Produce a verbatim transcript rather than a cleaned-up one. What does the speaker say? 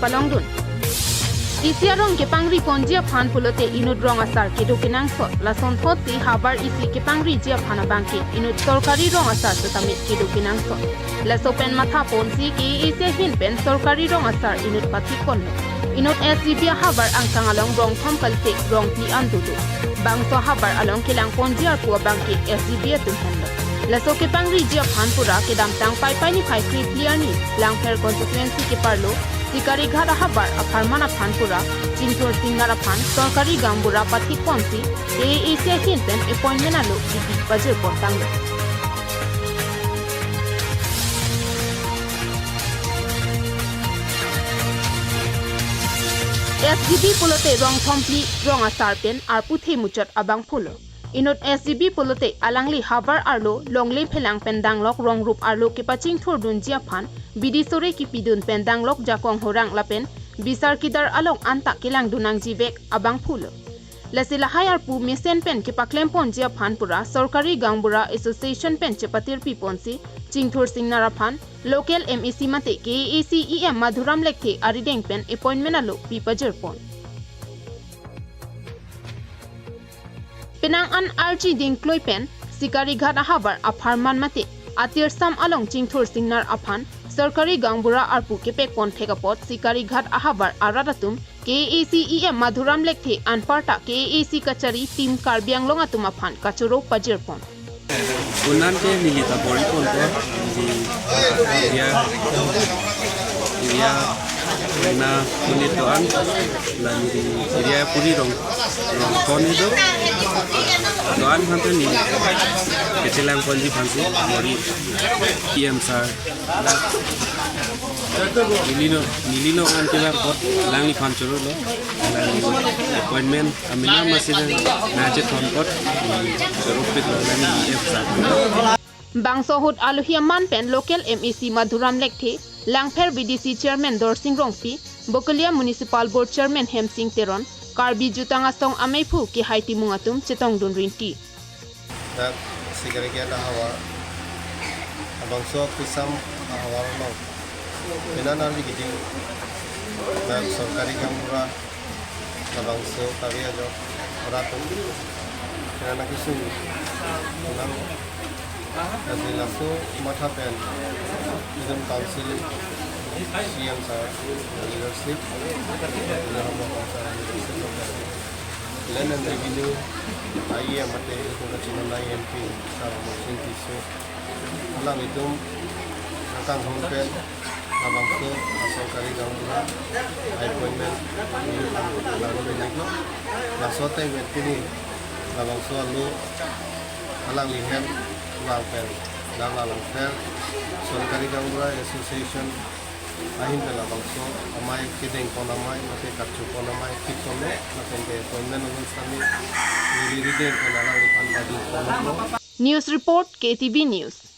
palongdun. Isi arong kepangri ponji aphan pulote inut rong asar kedo kenangsot, lasonthotsi havar isi kepangriji aphan abangke inut sorkari rong asar setame kedo kenangsot. Laso pen matha ponsi K A A C ahin pen sorkari rong asar inut pathik ponlo. Inut S G B ahavar angkang along rong thom kalite rong phli an dodo. Bangso havar along kelang ponji arpu abangke S G B atum henlo. Laso kepangriji aphan pura kedamtang Paipai niphai krephli arni Langpher constituency keparlo Sikarighat ahavar apharman aphan pura Chingthur Singnar aphan sorkari gaonbura pathik ponsi K A A C ahin pen appointment alo kipi pajir pon tanglo. S G B pulote rong thom phli rong asar pen arpu the muchot abangphulo. Inut S G B pulote alangli havar arlo longle phelang pen danglok rong rup arlo kepachingthurdunji aphan bidi sore kipidun pen danglok jakong horang lapen bisar kidar along anta kelangdun nangjivek abangphulo. Lasi lahai arpu mesen pen kepaklem ponji aphan pura sorkari gaonbura association pen chepatirpi ponsi Chingthur Singnar aphan local M A C mate K A A C E M Madhuram Lekthe arideng pen appointment alo pi pajir pon. Penang an arji dingkloi pen Sikarighat ahavar apharman mate atirsam along Chingthur Singnar aphan sorkari gaonbura arpu kepek pon thek apot Sikarighat ahavar arat atum K A A C E M Madhuram Lekthe anparta K A A C kachari team Karbi Anglong atum aphan kachoro pajir pon. Kunan ke neli ta bor-i ponpo, neli area, area na unit do-an, la neli area puri rong, rong kon ido. Do-an aphan ta neli kechelang ponji aphansi bor-i P M sir. Neli no, neli no an kelang apot, alangliphan chorolo. Alangli appointment amena masi nangchethon apot, choro pit lo, alangli P M sir. Bangso ahut alohi aman pen local M A C Madhuram Lekthe, Langpher V D C chairman Dorsing Rongpi, Bokolia Municipal Board chairman Hemsing Teron, Karbi Jutang Asong ameiphu Kehai Timung atum chetongdun rinti. Dak Sikarighat ahavar, labangso Kusam ahavar along, penang arni kiding, dak sorkari gaonbura, labangso kave ajok rat atum, penang kesung, penang, lasi laso matha pen, itum council, C M sir leadership, Honorable Council leadership, Land and Revenue, I E M mate itum kachinghon I M P, Sir Mosin Tisso, alanglitum akanghon pen, labangso asorkari gaonbura appointment neli aphan langdun iklo. Laso ateng pen pini labangso alo alangli hem vang pen, dak Langpher Sorkari Gaonbura Association ahin pen labangso amei kedeng pon amei, mate karcho pon amei thik ponlo, lapen ke appointment alo sitame neli arideng pen alangliphan pajir ponlo. News report, K T V News.